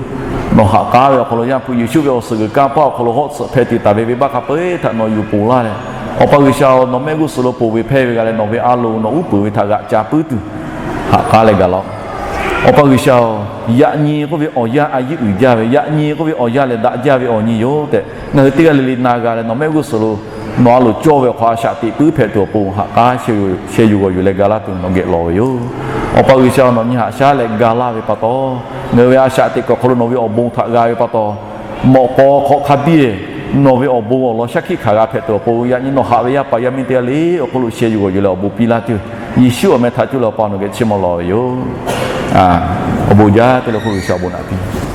Nawˬ haꞈ k'aˉ ve awˬ hk'aw lo Yaˇ hpu Yeˍsuˆ ve awˬ suhˍ g'uiˬ kanˇ paˆ awˬ hk'aw lo hawˆ tsuhꞈ hpeh tiꞈ taˍ ve venˇbaˆ hk'a peu-eˬ htaꞈ nawˬ yuˬ ponˬ laˇ leh, Awˬ pa G'uiˬsha-oˬ, nawˬ mehˆ g'uˇ suhˍ lo ponˬ ve hpehˇ ve g'a leh nawˬ ve a loˍ nawˬ uˉ peunˍ ve htaꞈ g'aꞈ ca puiˉ tuˬ haꞈ k'aˉ leh gaˬ laˇ-oˬ. Awˬ pa G'uiˬsha-oˬ, yaꞈ nyi k'oˆ ve awˬ yanˇ a yiˇ uiˍ jaˇ ve, yaꞈ nyi k'oˆ ve awˬ yanˇ lehˬ daꞈ jaˇ ve awˬ nyi yoˬ tehꞈ ngaˬ hui teˇ g'aˇ le le na g'a leh nawˬ mehˆ g'uˇ suhˍ lo nawˬ a loˍ cawˇ ve awˬ hk'aw a shaꞈ teꞈ puiˉ hpehꞈ tuˬ awˬ pon haꞈ k'aˉ sheh yuˬ g'awˬ yuˬ leh ga laˇ tuˬ nawˬ geh lawˬ ve yoˬ. Awˬ pa G'uiˬsha-oˬ, nawˬ nyi haꞈ shaˉ leh ga laˇ ve pa taw, ngaˬ hui ve a shaꞈ teꞈ kuiˬ awˬ hk'aw lo nawˬ ve awˬ bon htaꞈ g'a ve pa taw, mawꞈ k'aw hk'awꞈ hk'a biˇ nawˬ ve awˬ bon awˬ lawn shaˉ hkiˆ hkanˍ g'a hpehꞈ tuˬ awˬ pon, yaꞈ nyi nawˬ haꞈ ve yaˇ paˍ yaˇ miˇ teˇ g'aˇ le awˬ hk'oˆ lo sheh yuˬ g'awˬ yuˬ leh awˬ bon piˇ laˇ tuˬ, Yeˍsuˆ awˬ meh htaꞈ cuˇ leh Awˬ pa nawˬ geh chiˇ mvuh lawˬ ve yoˬ. Awˬ bon jaˇ te leh k'o, G'uiˬsha awˬ bon naꞈ piˇ.